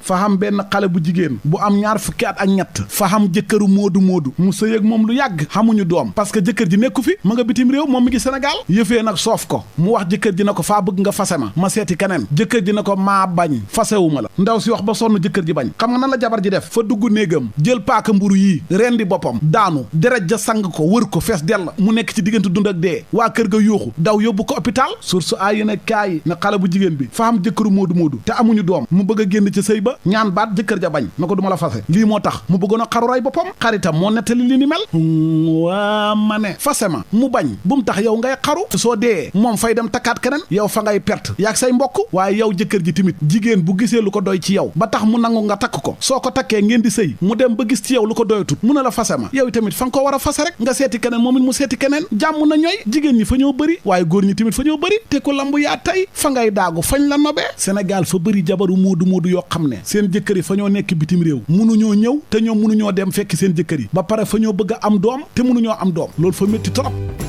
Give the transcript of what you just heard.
fa xam benn xale bu jigéen bu am ñaar fukki at ak ñett fa xam jëkkëru moodu mu sëy ak moom lu yàgg xamuñu doom parce que jëkkër ji nekku fi ma nga bitim réew moom mi ngi Sénégal yëfee nag soof ko mu wax jëkkër ji na ko faa bëgg nga fase ma seeti keneen jëkkër ji na ko maa bañ fasewuma la ndaw si wax ba sonn jëkkër ji bañ xam nga nan la jabar ji def fa dugg néegam jël paaka mburu yii rendi boppam daanu deret ja sang ko wër ko fees dell mu nekk ci diggante dund ak dee waa kër ga yuuxu daw yóbbu ko hôpital source ay yéen kaay na xale bu jigéen bi fa xam jëkkëru moodu te amuñu doom mu bëgg a génn ci sëy ba ñaan baat jëkkër ja bañ na ko duma la fase lii moo tax mu bëggoon a xaru ray boppam xaritam moo nettali li ni mel waa ma ne fase ma mu bañ bu mu tax yow ngay xaru soo dee moom fay dem takkaat keneen yow fa ngay perte yaag say mbokk waaye yow jëkkër ji tamit jigéen bu gisee lu ko doy ci yow ba tax mu nangu nga takk ko soo ko takkee ngeen di sëy mu dem ba gis ci yow lu ko doyatut mu ne la fase ma yow tamit fa nga ko war a fase rek nga seeti keneen moom it mu seeti keneen jàmm na ñooy jigéen ñi fa ñoo bëri waaye góor ñi tamit fa ñoo bëri te ko lambu yaa tey fa ngay daagu fañ la nobee Sénégal fa bëri jabaru moodu yoo xam ne seen jëkkër yi fa ñoo nekk bitim réew mënuñoo ñëw te ñoom mënuñoo dem fekki seen jëkkër yi ba pare fa ñoo bëgg a am doom te mënuñoo am doom loolu fa métti trop